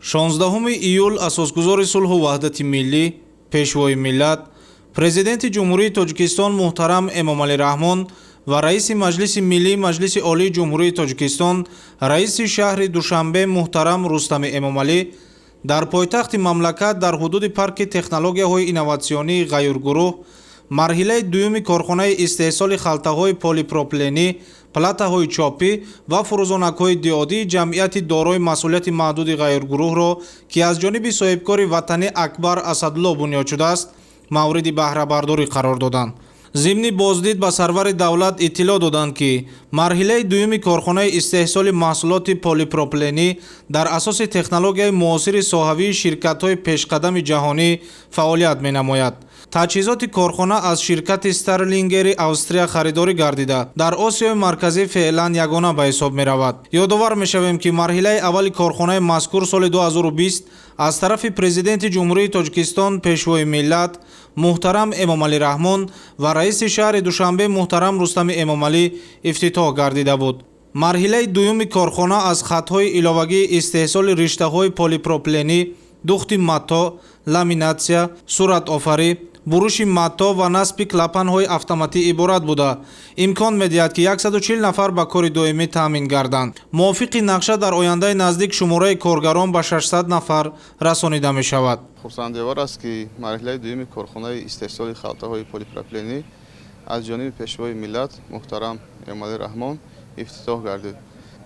16 июл асосгузори сулҳу ваҳдати миллӣ, Пешвои миллат, Президенти Ҷумҳурии Тоҷикистон муҳтарам Эмомалӣ Раҳмон ва раиси Маҷлиси Миллии Маҷлиси Олии Ҷумҳурии Тоҷикистон, раиси шаҳри Душанбе муҳтарам Рустами Эмомалӣ дар пойтахти мамлакат дар ҳудуди парки технологияҳои инноватсионии «Ғаюргурӯҳ» марҳилаи дуюми корхонаи истеҳсоли халтаҳои полипропиленӣ, платаҳои чопӣ ва фурӯзонакҳои диодии ҷамъияти дорои масъулияти маҳдуди «Ғаюргурӯҳ»-ро, ки аз ҷониби соҳибкори ватанӣ Акбар Асадулло бунёд шудааст, мавриди баҳрабардорӣ қарор доданд. Зимни боздид ба сарвари давлат иттилоъ доданд, ки марҳилаи дуюми корхонаи истеҳсоли маҳсулоти полипропиленӣ дар асоси технологияи муосири соҳавии ширкатҳои пешқадами ҷаҳонӣ фаъолият менамояд. Таҷҳизоти корхона аз ширкати Старлингери Австрия харидорӣ гардида, дар Осиёи Марказӣ феълан ягона ба ҳисоб меравад. Ёдовар мешавем, ки марҳилаи аввали корхонаи мазкур соли 2020 аз тарафи Президенти Ҷумҳурии Тоҷикистон, Пешвои миллат муҳтарам Эмомалӣ Раҳмон ва раиси шаҳри Душанбе муҳтарам Рустами Эмомалӣ ифтитоҳ гардида буд. Марҳилаи дуюми корхона аз хатҳои иловагии истеҳсоли риштаҳои полипропиленӣ, духти матоъ, ламинатсия, суратофарӣ, буруши матоъ ва насби клапанҳои автоматӣ иборат буда, имкон медиҳад, ки 140 нафар ба кори доимӣ таъмин гарданд. Мувофиқи нақша, дар ояндаи наздик шумораи коргарон ба 600 нафар расонида мешавад. Хурсандиовар аст, ки марҳилаи дуюми корхонаи истеҳсоли халтаҳои полипропиленӣ аз ҷониби Пешвои миллат муҳтарам Эмомалӣ Раҳмон ифтитоҳ гардид.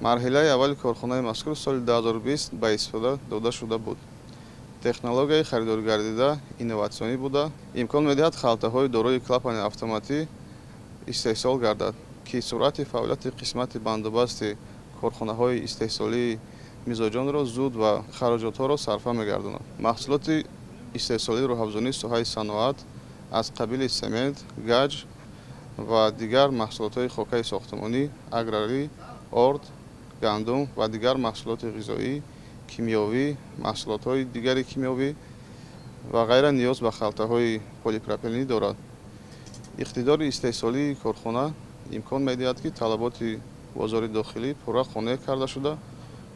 Марҳилаи аввали корхонаи мазкур соли 2020 ба истифода дода шуда буд. Технологияи харидоригардида инноватсионӣ буда, имкон медиҳад халтаҳои дорои клапани автоматӣ истеҳсол гардад, ки суръати фаъолияти қисмати бандубасти корхонаҳои истеҳсолии мизоҷонро зуд ва хароҷотҳоро сарфа мегардонад. Маҳсулоти истеҳсолии рӯҳафзунии соҳаи саноат аз қабили семент, гаҷ ва дигар маҳсулотҳои хокаи сохтмонӣ, аграрӣ, орд, гандум ва дигар маҳсулоти ғизоӣ, кимиёвӣ, маҳсулотҳои дигари кимиёвӣ ва ғайра ниёз ба халтаҳои полипропиленӣ дорад. Иқтидори истеҳсолии корхона имкон медиҳад, ки талаботи бозори дохилӣ пурра қонеъ карда шуда,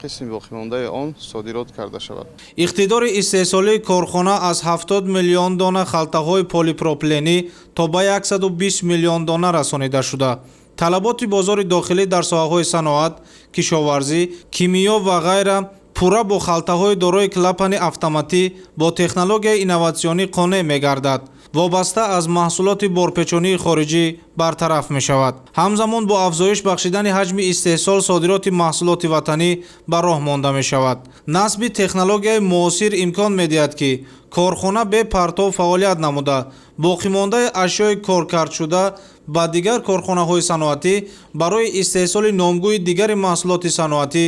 қисми боқимондаи он содирот карда шавад. Иқтидори истеҳсолии корхона аз 70 миллион дона халтаҳои полипропиленӣ то ба 120 миллион дона расонида шуда, талаботи бозори дохилӣ дар соҳаҳои саноат, кишоварзӣ, кимиё ва ғайра пурра бо халтаҳои дорои клапани автоматӣ бо технологияи инноватсионӣ қонеъ мегардад, вобаста аз маҳсулоти борпечонии хориҷӣ бартараф мешавад. Ҳамзамон бо афзоиш бахшидани ҳаҷми истеҳсол содироти маҳсулоти ватанӣ ба роҳ монда мешавад. Насби технологияи муосир имкон медиҳад, ки корхона бепартов фаъолият намуда, боқимондаи ашёи коркардшуда ба дигар корхонаҳои саноатӣ барои истеҳсоли номгӯи дигари маҳсулоти саноатӣ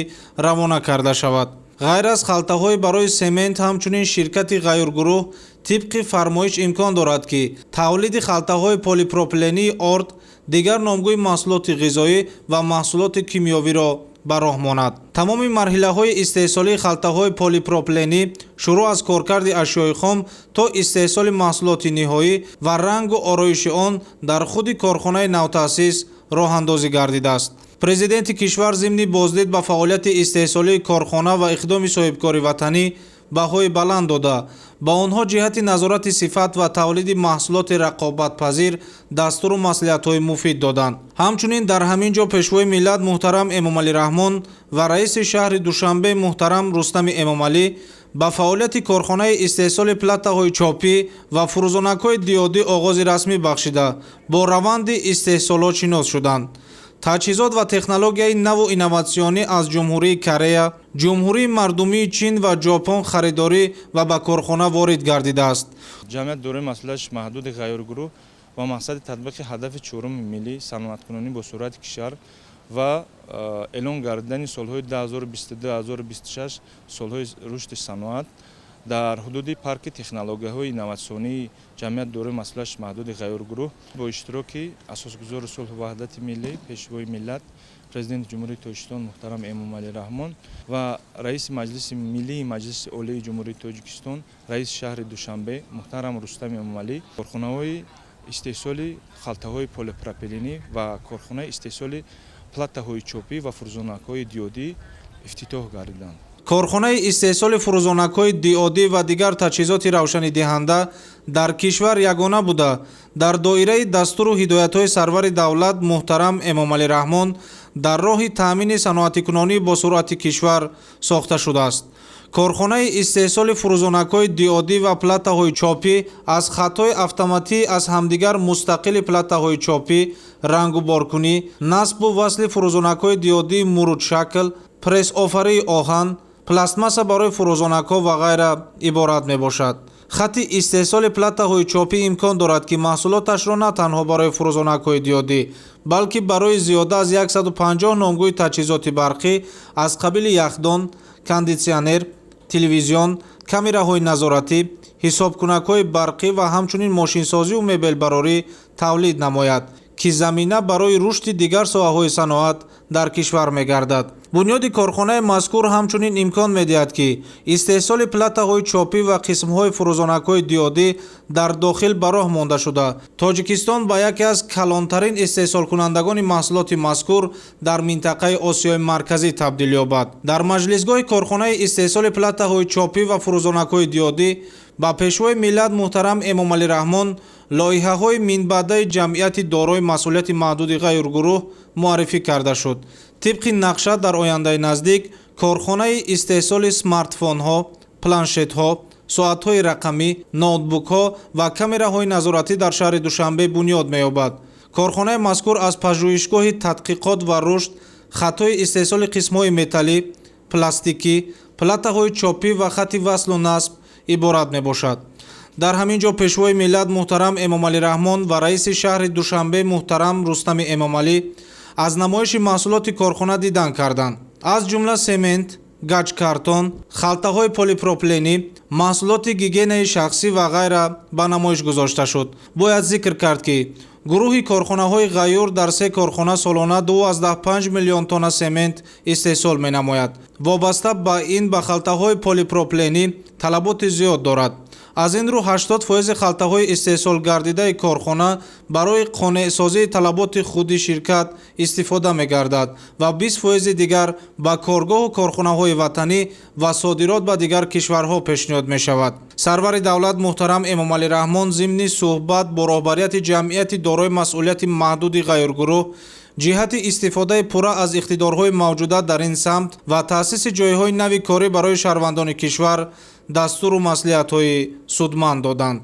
равона карда шавад. Ғайр аз халтаҳои барои семент, ҳамчунин ширкати «Ғаюргурӯҳ» тибқи фармоиш имкон дорад, ки тавлиди халтаҳои полипропилении орд, дигар номгӯи маҳсулоти ғизоӣ ва маҳсулоти кимиёвиро ба роҳ монад. Тамоми марҳилаҳои истеҳсолии халтаҳои полипропиленӣ, шурӯъ аз коркарди ашёи хом то истеҳсоли маҳсулоти ниҳоӣ ва рангу ороиши он, дар худи корхонаи навтаъсис роҳандозӣ гардидааст. Президенти кишвар зимни боздид ба фаъолияти истеҳсолии корхона ва иқдоми соҳибкори ватанӣ баҳои баланд дода, ба онҳо ҷиҳати назорати сифат ва тавлиди маҳсулоти рақобатпазир дастуру маслиҳатҳои муфид доданд. Ҳамчунин дар ҳамин ҷо Пешвои миллат муҳтарам Эмомалӣ Раҳмон ва раиси шаҳри Душанбе муҳтарам Рустами Эмомалӣ ба фаъолияти корхонаи истеҳсоли платаҳои чопӣ ва фурӯзонакҳои диодӣ оғози расмӣ бахшида, бо раванди истеҳсолот шинос шуданд. Таҷҳизот ва технологияи наву инноватсионӣ аз Ҷумҳурии Корея, Ҷумҳурии Мардумии Чин ва Ҷопон харидорӣ ва ба корхона ворид гардидааст. Ҷамъият дорои масъулияташ маҳдуди «Ғайюргурӯҳ» ба мақсади татбиқи ҳадафи чоруми миллӣ, саноаткунонӣ бо суръати кишвар ва эълон гардидани солҳои 2022-2026 солҳои рушди саноат, дар ҳудуди парки технологияҳои инноватсионии ҷамъият дорои масъулияташ маҳдуди «Ғайюргурӯҳ» бо иштироки асосгузори сулҳу ваҳдати миллӣ, Пешвои миллат, Президенти Ҷумҳурии Тоҷикистон муҳтарам Эмомалӣ Раҳмон ва раиси Маҷлиси Миллии Маҷлиси Олии Ҷумҳурии Тоҷикистон, раиси шаҳри Душанбе муҳтарам Рустам Эмомалӣ корхонаҳои истеҳсоли халтаҳои полипропиленӣ ва корхонаи истеҳсоли платаҳои чопӣ ва фурӯзонакҳои диодӣ ифтитоҳ гардиданд. Корхонаи истеҳсоли фурӯзонакҳои диодӣ ва дигар таҷҳизоти равшанидиҳанда дар кишвар ягона буда, дар доираи дастуру ҳидоятҳои сарвари давлат муҳтарам Эмомалӣ Раҳмон дар роҳи таъмини саноатикунонӣ бо суръати кишвар сохта шудааст. Корхонаи истеҳсоли фурӯзонакҳои диодӣ ва платаҳои чопӣ аз хатҳои автоматӣ аз ҳамдигар мустақили платаҳои чопӣ, рангуборкунӣ, насбу васли фурӯзонакҳои диодии мурудшакл, прессофарии оҳан, пластмасса барои фурӯзонакҳо ва ғайра иборат мебошад. Хатти истеҳсоли платаҳои чопӣ имкон дорад, ки маҳсулоташро на танҳо барои фурӯзонакҳои диодӣ, балки барои зиёда аз 150 номгӯи таҷҳизоти барқӣ аз қабили яхдон, кондитсионер, телевизион, камераҳои назоратӣ, ҳисобкунакҳои барқӣ ва ҳамчунин мошинсозиву мебелбарорӣ тавлид намояд, ки замина барои рушди дигар соҳаҳои саноат дар кишвар мегардад. Бунёди корхонаи мазкур ҳамчунин имкон медиҳад, ки истеҳсоли платаҳои чопӣ ва қисмҳои фурӯзонакҳои диодӣ дар дохил ба роҳ монда шуда, Тоҷикистон ба яке аз калонтарин истеҳсолкунандагони маҳсулоти мазкур дар минтақаи Осиёи Марказӣ табдил ёбад. Дар маҷлисгоҳи корхонаи истеҳсоли платаҳои чопӣ ва фурӯзонакҳои диодӣ ба Пешвои миллат муҳтарам Эмомалӣ Раҳмон лоиҳаҳои минбаъдаи ҷамъияти дорои масъулияти маҳдуди «Ғайюр-гурӯҳ» муаррифӣ карда шуд. Тибқи нақша, дар ояндаи наздик корхонаи истеҳсоли смартфонҳо, планшетҳо, соатҳои рақамӣ, ноутбукҳо ва камераҳои назоратӣ дар шаҳри Душанбе бунёд меёбад. Корхонаи мазкур аз пажӯҳишгоҳи тадқиқот ва рушд, хатҳои истеҳсоли қисмҳои металлӣ, пластикӣ, платаҳои чопӣ ва хатти васлу насб иборат мебошад. Дар ҳамин ҷо Пешвои миллат муҳтарам Эмомалӣ Раҳмон ва раиси шаҳри Душанбе муҳтарам Рустами Эмомалӣ аз намоиши маҳсулоти корхона дидан карданд. Аз ҷумла семент, гачкартон, халтаҳои полипропиленӣ, маҳсулоти гигиенаи шахсӣ ва ғайра ба намоиш гузошта шуд. Бояд зикр кард, ки гурӯҳи корхонаҳои «Ғайюр» дар се корхона солона 2,5 миллион тонна семент истеҳсол менамояд. Вобаста ба ин ба халтаҳои полипропиленӣ талаботи зиёд дорад. Аз ин рӯ 80 фоизи халтаҳои истеҳсолгардидаи корхона барои қонеъсозии талаботи худи ширкат истифода мегардад ва 20 фоизи дигар ба коргоҳу корхонаҳои ватанӣ ва содирот ба дигар кишварҳо пешниҳод мешавад. Сарвари давлат муҳтарам Эмомалӣ Раҳмон зимни суҳбат бо роҳбарияти ҷамъияти дорои масъулияти маҳдуди «Ғайюргурӯҳ» ҷиҳати истифодаи пурра аз иқтидорҳои мавҷуда дар ин самт ва таъсиси ҷойҳои нави корӣ барои шаҳрвандони кишвар дастуру маслиҳатҳои судманд доданд.